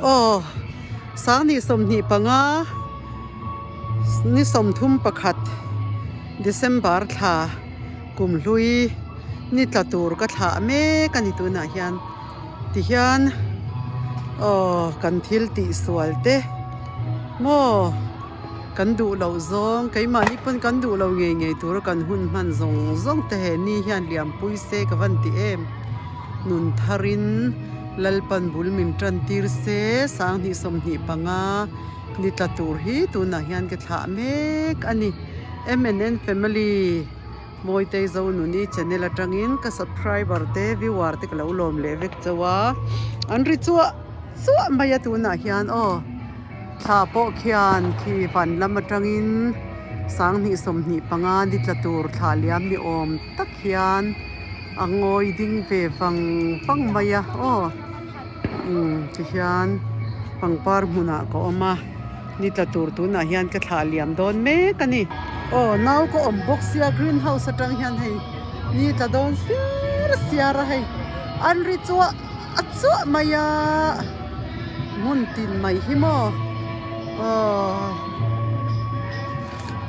Aw sanghnih 25 ni 31 December thla kum hlui ni tla tur ka thlah mek a ni tunah hian tihian aw kan thil tih sual te maw kan duh loh zawng keimahni pawn kan duh loh ngei ngei tura kan hun hman zawng zawng te he ni hian liampui se ka van ti em nun tharin Lalpan bul min tan tir se 2025 ni tla tur hi tunah hian ka thlah mek a ni M and N family Mawitei Zonuni channel atangin ka subscriber te viewer te ka lo lawm leh vek chauh a an ri chuah chuah mai a tunah hian aw thla pawh khian khi van lam atangin 2025 ni tla tur thla liam ni awm tak hian a ngawi ding ve vang vang mai a aw umm tihian pangpar hmunah ka awm a ni tla tur tunah hian ka thlah liam dawn mek a ni. Aw nau ka awm bawk sia green house atang hian hei ni tla dawn siar siar a hei an ri chuah a chuah mai a hmun tin mai hi maw aw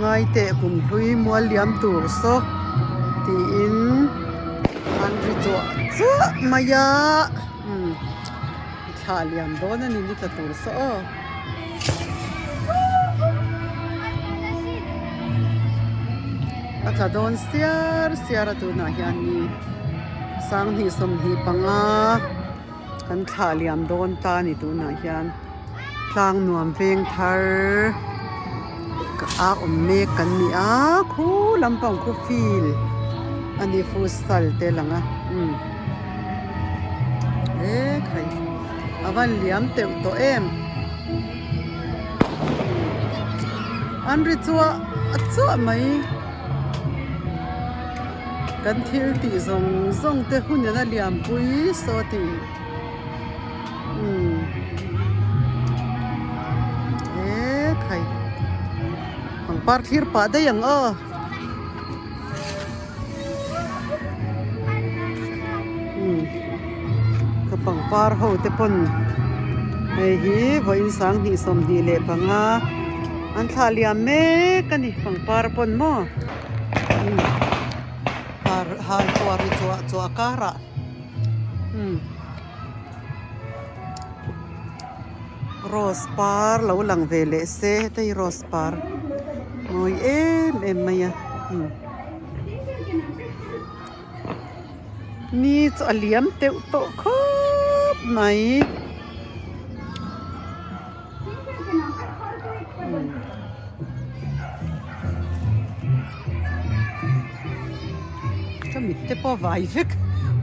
ngai teh kum hlui mual liam tur saw tiin an ri chuah chuah mai a umm thlah liam dawn a ni ni tla tur saw aw. A tla dawn siar siar a tunah hian ni 2025 kan thlah liam dawn ta a ni tunah hian tlang nuam veng thar a awm mek kan ni a khu lampang khu field a ni futsal te a lang a umm e khai. A van liam teuh tawh em? An ri chuah chuah mai. Kan thil tih zawng zawng te hun in a liam pui saw tih. Umm. E khai. Pangpar thlir pah daih ang aw. Ka pangpar ho te pawn hei hi vawiin 2025 an thlah liam mek a ni pangpar pawn maw har kuah ri chuah chuah karah rose par lo lang ve leh se heta hi rose par mawi em em mai a ni chu a liam teuh tawh khawp mai. Ka mit te pawh a vai vek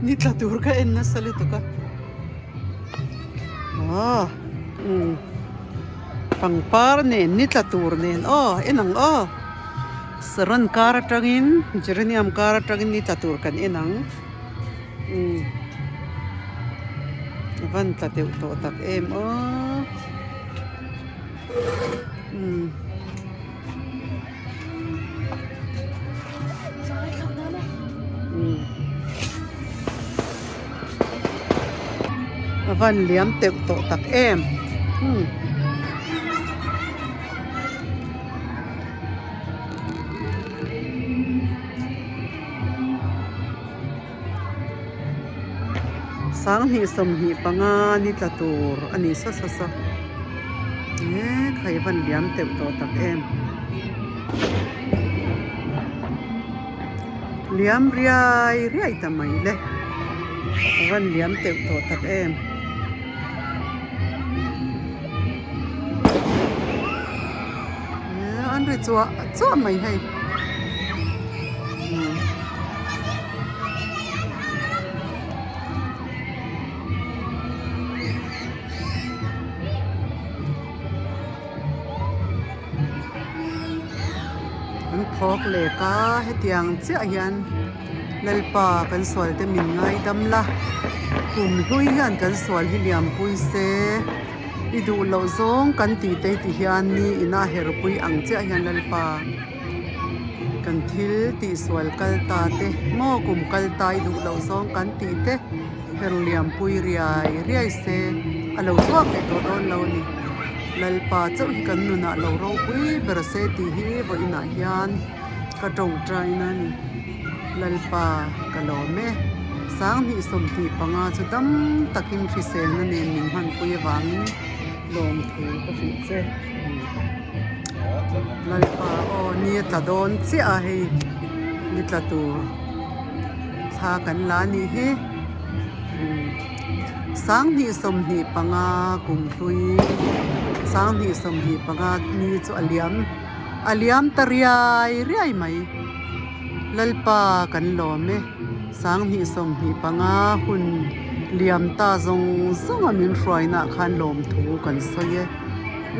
ni tla tur ka en nasa lutuk a aw umm pangpar nen ni tla tur nen aw en ang aw saron kar atangin geranium kar atangin ni tla tur kan en ang umm a van tla deuh tawh tak em aw umm. A van liam teuh tawh tak em umm. 2025 ni tla tur a ni saw saw saw e khai van liam teuh tawh tak em liam riai riai ta mai le a van liam teuh tawh tak em. An ri chuah chuah mai hei. An phawk lek a hetiang chiah hian Lalpa kan sual te min ngaidam la kum hlui hian kan sual hi liampui se. I duh loh zawng kan tih te ti hian ni ina herpui ang chiah hian Lalpa kan thil tihsual kal ta te maw kum kal ta i duh loh zawng kan tih te her liampui riai riai se. a lo chhuak leh tawh dawn lo a ni. Lalpa chauh hi kan nunah lo ropui ber se tih hi vawiinah hian ka tawngtaina a ni. Lalpa ka lawm e. Sanghnih 25 chu dam takin hriselna nen min hmanpui avangin lawmthu ka hrilh che. Lalpa aw ni a tla dawn chiah a hei ni tla tur thla kan la a nih hi sanghnih 25 kum hlui sanghnih 25 ni chu a liam a liam ta riai riai mai Lalpa kan lawm e sanghnih 25 hun liam ta zawng zawng a min hruaina ah khan lawmthu kan sawi e.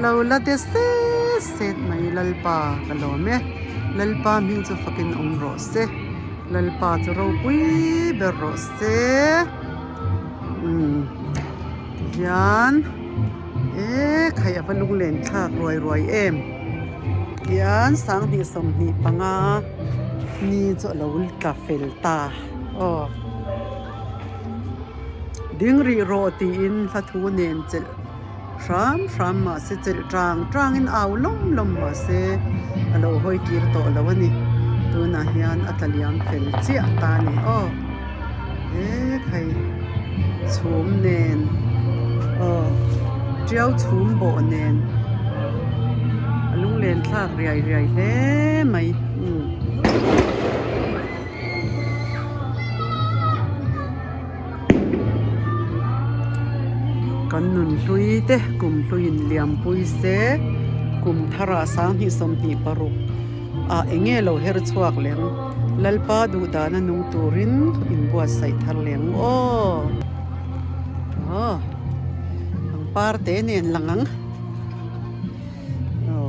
Lo la de set set mai Lalpa ka lawm e, Lalpa hming chu fakin awm rawh se, Lalpa chu ropui ber rawh se umm tihian e khai a va lunglen thlak ruai ruai em tihian sanghnih 25 ni chu a lo tla fel ta aw ding rih rawh tiin hla thu nen chelh. Hram hram mahse chelh tang tangin au lawm lawm mahse a lo hawi kir tawh lo a ni. Tunah hian a tla liam fel chiah ta a ni aw. He khai chhum nen aw tiau chhum bawh nen a lunglen thlak riai riai hle mai umm. Kan nun hlui te kum hluiin liampui se kum tharah sanghnih 26 ah eng nge lo her chhuak leng Lalpa duh dana nung turin inbuatsaih thar leng aw aw pangpar te nen lang ang aw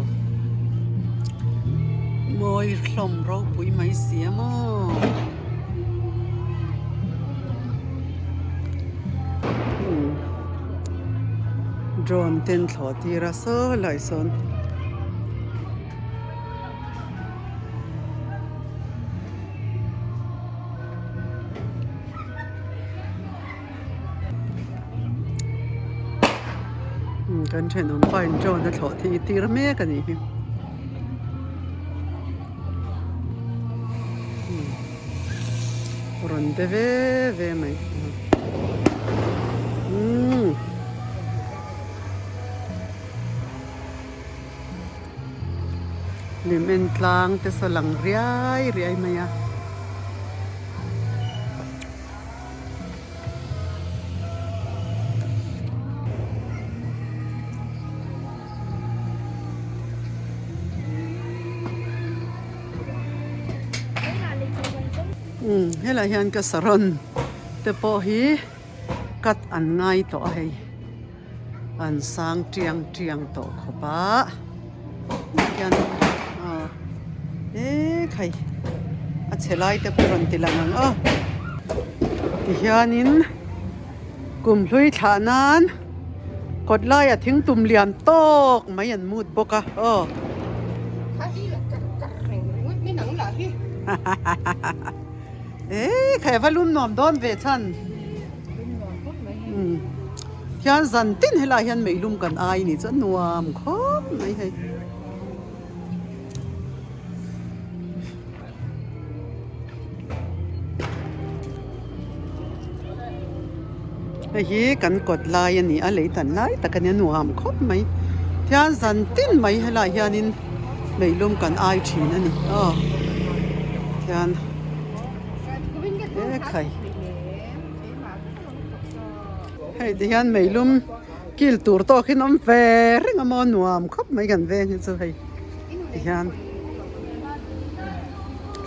mawi hlawm ropui mai si a maw. Drone ten thlawh tir a saw lai sawn. Kan thenawm pa in drone a thlawh tir mek a nih hi. Rawn de ve ve mai umm lim en tlang te saw lang riai riai mai a. Umm helaiah hian ka saron te pawh hi cut an ngai tawh a hei an sang tiang tiang tawh khawp a hian aw ekhai a chhe lai te pawh rawn ti lang ang aw tihianin. Kum hlui thlah nan kawt laia thing tum lian tawk mai an mut bawk a aw. Eii khai ava lum nuam dawn ve chhan. Hian zan tin helaiah hian meilum kan ai ni chu a nuam khawp mai hei. Hei hi kan kawt lai a ni a lei tan lai tak a nia nuam khawp mai tihian zan tin mai helaiah hianin meilum kan ai thin a ni aw tihian ekhai hei tihian meilum kil tur tawk hi an awm ve reng a maw nuam khawp mai kan veng hi chu hei. Tihian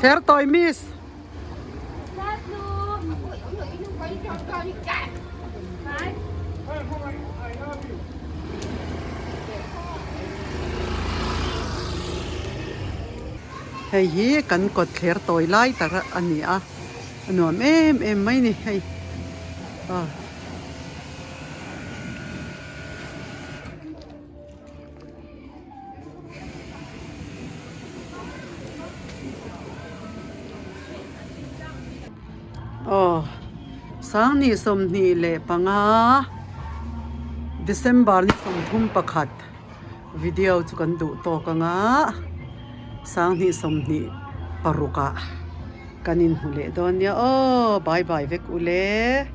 Kher tawi miss. Hei hi kan kawt thler tawi lai tak a ni a, a nuam em em mai ni hei. Aw 25. December ni 31 video chu kan duh tawk ang a, 2026 ah kan inhmu leh dawn nia aw, bye bye vek ule.